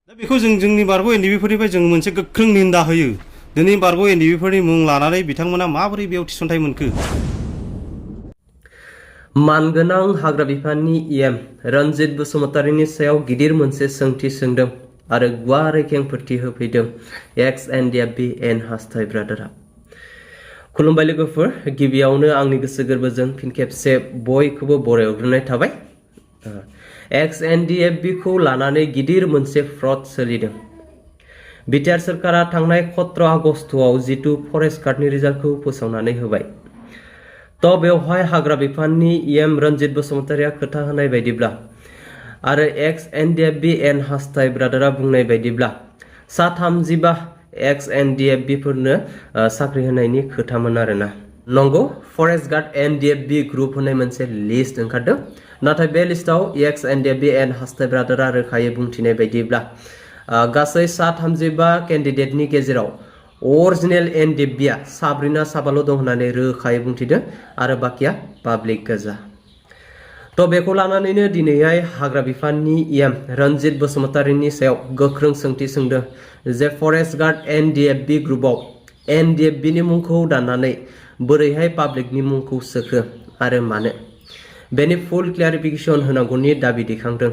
दा बेखौ जोंनि बारग' एनडिबिफोरनिफ्राय जों मोनसे गोख्रों निन्दा होयो। दिनै बारग' एनडिबिफोरनि मुं लानानै बिथांमोना माबोरै बेयाव थिसनथाइ मोनखो? मानगोनां हाग्रा बिफाननि इएम रन्जित बसुमतारीनि सायाव गिदिर मोनसे सोंथि सोंदों आरो गुवारै खेंफोरथि होफैदों एक्स एनडिएफबि एन हास्थाय ब्रादारा। खुलुमबाय लोगोफोर, गिबियावनो आंनि गोसो गोरबोजों फिन खेबसे बयखौबो बरायहरग्रोनाय थाबाय। एक्स एनडिएफबि खौ लानानै गिदिर मोनसे फ्रड सोलिदों। बिटिआर सोरखारा थांनाय 17 आगस्टआव जितु फरेस्ट गार्डनि रिजाल्टखौ फोसावनानै होबाय। तो बेवहाय हाग्रा बिफाननि इएम रन्जित बसुमतारीया खोथा होनाय बायदिब्ला आरो एक्स एनडिएफबि एन हास्थाय ब्रादारा बुंनाय बायदिब्ला सा 35 एक्स एनडिएफबि फोरनो साख्रि होनायनि खोथामोन आरोना। नंगौ, फरेस्ट गार्ड एनडिएफबि ग्रुप होननाय मोनसे लिस्ट ओंखारदों। नाथाय बे लिस्टआव एक्स एनडिएफबि एन हास्थाय ब्रादारा रोखायै बुंथिनाय बायदिब्ला गासै सा 35 केन्डिडेटनि गेजेराव अरिजिनेल एनडिएफबिआ साबाल' दं होननानै रोखायै बुंथिदों आरो बाकिया पाब्लिक गोजा। तो बेखौ लानानैनो दिनैहाय हाग्रा बिफाननि इएम रन्जित बसुमतारीनि सायाव गोख्रों सोंथि सोंदों जे फरेस्ट गार्ड एनडिएफबि ग्रुपआव एनडिएफबिनि मुंखौ दाननानै बोरैहाय पाब्लिकनि मुंखौ सोखो आरो मानो? बेनि फुल क्लियारिफिकेशन होनांगौनि दाबि दैखांदों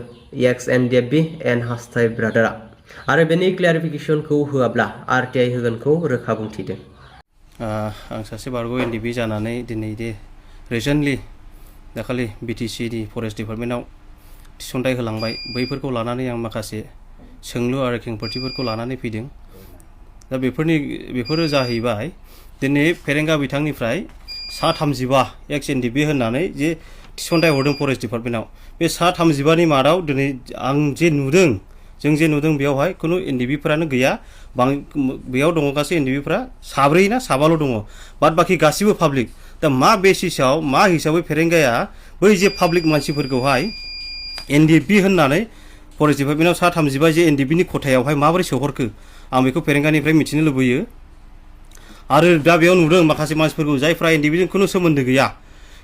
एक्स एनडिएफबि एन हास्थाय ब्रादारा आरो बेनि क्लियारिफिकेशनखौ होआब्ला आरटिआइ होगोनखौ रोखा बुंथिदों। आं सासे बारग' एनडिएफबि जानानै दिनै दे रिसेन्टलि दाखालि बिटिसि फरेस्ट डिपार्टमेन्टआव थिसनथाइ होलांबाय, बैफोरखौ लानानै आं माखासे सोंलु आरो खेंफोरथिफोरखौ लानानै फैदों। दा बेफोरो जाहैबाय दिनै फेरेंगा बिथांनिफ्राय सा 35 एक्स एनडिएफबि होननानै जे थिसनथाइ हरदों फरेस्ट डिपार्टमेन्टआव, बे सा 35 मादाव दिनै जों जे नुदों बेयावहाय खुनु एनडिएफबिफोरानो गैया। बेयाव दङ गासै एनडिएफबिफ्रा 4 ना 5 दङ, बाद बाखि गासिबो पाब्लिक। दा मा बेसिसआव मा हिसाबै फेरेंगाया बै जे पाब्लिक मानसिफोरखौहाय एनडिएफबि होननानै फरेस्ट डिपार्टमेन्टआव सा 35 जे एनडिएफबिनि खथायावहाय माबोरै सोहरखो, आं बेखौ फेरेंगानिफ्राय मिथिनो लुबैयो। आरो दा बेयाव नुदों माखासे मानसिफोरखौ जायफ्रा एनडिएफबिजों खुनु सोमोन्दो गैया,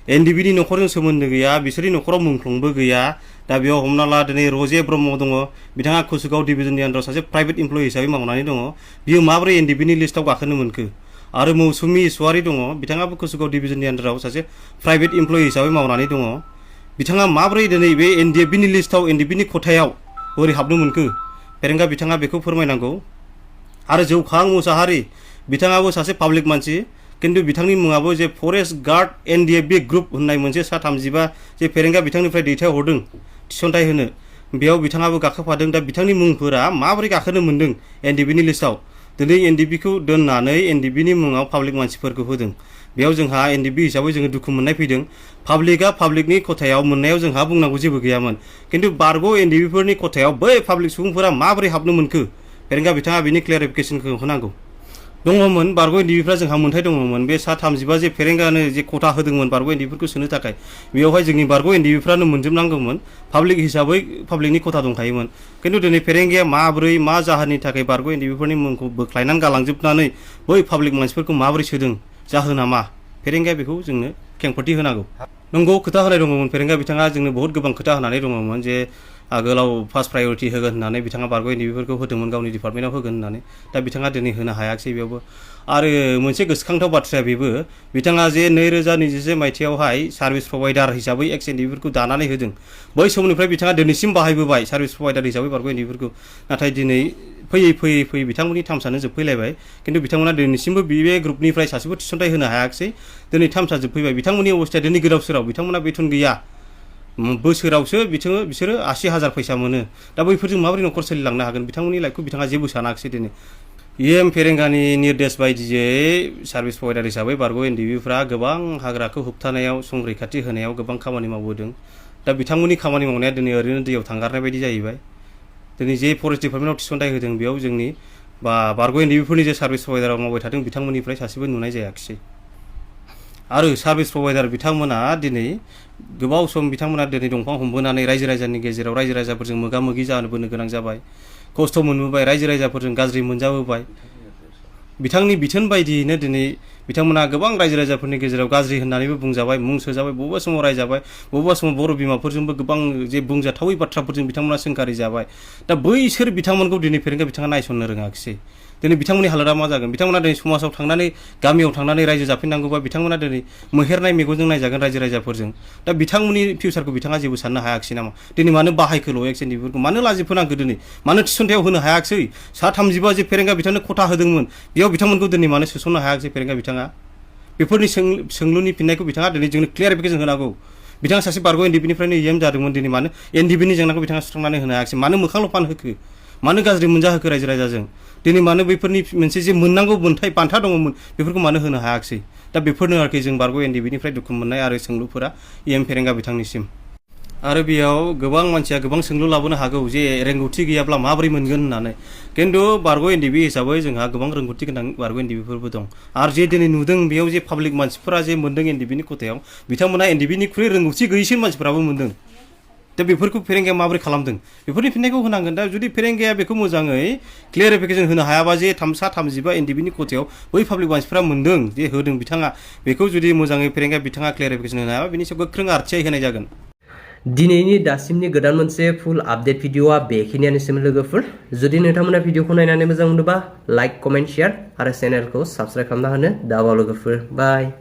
एनडिएफबिनि न'खरजों सोमोन्दो गैया, बिसोरनि न'खराव मुंख्लंबो गैया। दा बेयाव हमना ला दिनै रजे ब्रह्म दङ, बिथाङा कुसुगाव डिभिजननि आन्दाराव सासे प्राइभेट इमप्लयि हिसाबै मावनानै दङ। बियो माबोरै एनडिएफबिनि लिस्टआव गाखोनो मोनखो? आरो मौसुमि इसवारि दङ, बिथाङाबो कुसुगाव डिभिजननि आन्दाराव सासे प्राइभेट इमप्लयि हिसाबै मावनानै दङ। बिथाङा माबोरै दिनै बे एनडिएफबिनि लिस्टआव एनडिएफबिनि खथायाव बोरै हाबनो मोनखो? फेरेंगा बिथाङा बेखौ फोरमायनांगौ। आरो जौखां मुसाहारि, बिथाङाबो सासे पाब्लिक मानसि, किन्तु बिथांनि मुङाबो जे फरेस्ट गार्ड एनडिएफबि ग्रुप होननाय मोनसे सा 35 जे फेरेंगा बिथांनिफ्राय दैथायहरदों थिसनथाइ होनो, बेयाव बिथाङाबो गाखोफादों। दा बिथांनि मुंफोरा माबोरै गाखोनो मोन्दों एनडिएफबिनि लिस्टआव? दिनै एनडिएफबिखौ दोननानै एनडिएफबिनि मुङाव पाब्लिक मानसिफोरखौ होदों। बेयाव जोंहा एनडिएफबि हिसाबै जोङो दुखु मोननाय फैदों। पाब्लिकआ पाब्लिकनि खथायाव मोननायाव जोंहा बुंनांगौ जेबो गैयामोन, किन्तु बारग' एनडिएफबिफोरनि खथायाव बै पाब्लिक सुबुंफोरा माबोरै हाबनो मोनखो? फेरेंगा बिथाङा बिनि क्लियारिफिकेशनखौ होनांगौ। दङमोन बारग' एनडिएफबिफ्रा जोंहा मोन्थाय दङमोन। बे सा 35 जे फेरेंगानो जे खथा होदोंमोन बारग' एनडिएफबिफोरखौ सोनो थाखाय, बेयावहाय जोंनि बारग' एनडिएफबिफ्रानो मोनजोबनांगौमोन। पाब्लिक हिसाबै पाब्लिकनि खथा दंखायोमोन। किन्तु दिनै फेरेंगाया माबोरै मा जाहोननि थाखाय बारग' एनडिएफबिफोरनि मुंखौ बोख्लायनानै गालांजोबनानै बै पाब्लिक मानसिफोरखौ माबोरै सोदों, जाहोना मा? फेरेंगाया बेखौ जोंनो खेंफोरथि होनांगौ। नंगौ, खोथा होनाय दङमोन फेरेंगा बिथाङा जोंनो बहुत गोबां खोथा होनानै दङमोन जे आगोलाव फार्स्ट प्रायरिटि होगोन होननानै बिथाङा बारग' एनडिएफबिफोरखौ होदोंमोन गावनि डिपार्टमेन्टआव होगोन होननानै। दा बिथाङा दिनै होनो हायाखिसै बेयावबो। आरो मोनसे गोसोखांथाव बाथ्राया बेबो, बिथाङा जे 2021 मायथाइयावहाय सार्भिस प्रभाइडार हिसाबै एक्स एनडिएफबिफोरखौ दानानै होदों, बै समनिफ्राय बिथाङा दिनैसिम बाहायबोबाय सार्भिस प्रभाइडार हिसाबै बारग' एनडिएफबिफोरखौ। नाथाय दिनै फैयै बिथांमोननि टार्म्सआनो जोबफैलायबाय, किन्तु बिथांमोना दिनैसिमबो बे ग्रुपनिफ्राय सासेबो थिसनथाइ होनो हायाखिसै। दिनै टार्म्सआ जोबफैबाय, बिथांमोननि अबस्थाया दिनै गोदाव सोराव, बिथांमोना बेथन गैया। बोसोरावसो बिसोरो 80,000 फैसा मोनो। दा बैफोरजों माबोरै न'खर सोलिलांनो हागोन? बिथांमोननि लाइफखौ बिथाङा जेबो सानाखिसै दिनै। इएम फेरेंगानि निर्देश बायदियै सार्भिस प्रभाइडार हिसाबै बारग' एनडिएफबिफ्रा गोबां हाग्राखौ होबथानायाव, संरैखाथि होनायाव गोबां खामानि मावबोदों। दा बिथांमोननि खामानि मावनाया दिनै ओरैनो दैयाव थांगारनाय बायदि जाहैबाय। दिनै जे फरेस्ट डिपार्टमेन्टआव थिसनथाइ होदों, बेयाव जोंनि बारग' एनडिएफबिफोरनि जे सार्भिस प्रभाइडाराव मावबाय थादों, बिथांमोननिफ्राय सासेबो नुनाय जायाखिसै। आरो सार्भिस प्रभाइडार बिथांमोना दिनै गोबाव सम बिथांमोना दिनै दंफां हमबोनानै रायजो राजानि गेजेराव रायजो राजाफोरजों मोगा मोगि जानोबोनो गोनां जाबाय, खस्थ' मोनबोबाय, रायजो राजाफोरजों गाज्रि मोनजाबोबाय। बिथांनि बिथोन बायदियैनो दिनै बिथांमोना गोबां रायजो राजाफोरनि गेजेराव गाज्रि होननानैबो बुंजाबाय मुं सोजाबाय बबेबा समाव रायजाबाय बबेबा समाव बर' बिमाफोरजोंबो गोबां जे बुंजाथावै बाथ्राफोरजों बिथांमोना सोंखारि जाबाय दा बैसोर बिथांमोनखौ दिनै फेरेंगा बिथाङा नायसननो रोङाखिसै दिनै बिथांमोननि हालोदा मा जागोन बिथांमोना दिनै समाजाव थांनानै गामियाव थांनानै रायजो जाफिननांगौबा बिथांमोना दिनै मोहेरनाय मेगनजों नायजागोन रायजो राजाफोरजों दा बिथांमोननि फिउचारखौ बिथाङा जेबो साननो हायाखिसै नामा दिनै मानो बाहायखो ल'एक्स एनडिएफबिफोरखौ मानो लाजि फोनांखो दिनै मानो थिसनथायाव होनो हायाखिसै सा 35 जे फेरेंगा बिथांनो खथा होदोंमोन बेयाव बिथांमोनखौ दिनै मानो सोसननो हायाखिसै फेरेंगा बिथाङा बेफोरनि सोंलुनि फिननायखौ बिथाङा दिनै जोंनो क्लियारिफिकेसन होनांगौ बिथाङा सासे बारग' एनडिएफबिनिफ्रायनो इएम जादोंमोन दिनै मानो एनडिएफबिनि जेंनाखौ बिथाङा सुस्रांनानै होनो हायाखिसै मानो मोखांल' फान होखो मानो गाज्रि मोनजाहोखो रायजो राजाजों दिनै मानो बैफोरनि मोनसे जे मोननांगौ मोन्थाय बान्था दङमोन बेफोरखौ मानो होनो हायाखिसै दा बेफोरनो आरोखि जों बारग' एनडिएफबिनिफ्राय दुखु मोननाय आरो सोंलुफोरा इएम फेरेंगा बिथांनिसिम आरो बेयाव गोबां मानसिया गोबां सोंलु लाबोनो हागौ जे रोंगौथि गैयाब्ला माबोरै मोनगोन होननानै खिन्थु बारग' एनडिएफबि हिसाबै जोंहा गोबां रोंगौथि गोनां बारग' एनडिएफबिफोरबो दं आरो जे दिनै नुदों बेयाव जे पाब्लिक मानसिफोरा जे मोनदों एनडिएफबिनि खथायाव बिथांमोना एनडिएफबिनिख्रुइ रोंगौथि गैयैसिन मानसिफोराबो मोनदों दा बेफोरखौ फेरेंगाया माबोरै खालामदों बेफोरनि फिननायखौ होनांगोन दा जुदि फेरेंगाया बेखौ मोजाङै क्लियारिफिकेसन होनो हायाबा जे 35 एनडिएफबिनि खथायाव बै पाब्लिक मानसिफ्रा मोनदों जे होदों बिथाङा बेखौ जुदि मोजाङै फेरेंगा बिथाङा क्लियारिफिकेसन होनो हायाबा बेनि सायाव गोख्रों आरथिआइ होनाय जागोन दिनैनि दासिमनि गोदान मोनसे फुल आपडेट भिडिअआ बेखिनियानोसैमोन लोगोफोर जुदि नोंथांमोना भिडिअखौ नायनानै मोजां मोनोबा लाइक कमेन्ट शेयार आरो चेनेलखौ साबस्क्राइब खालामना होनो दाबाव लोगोफोर बाय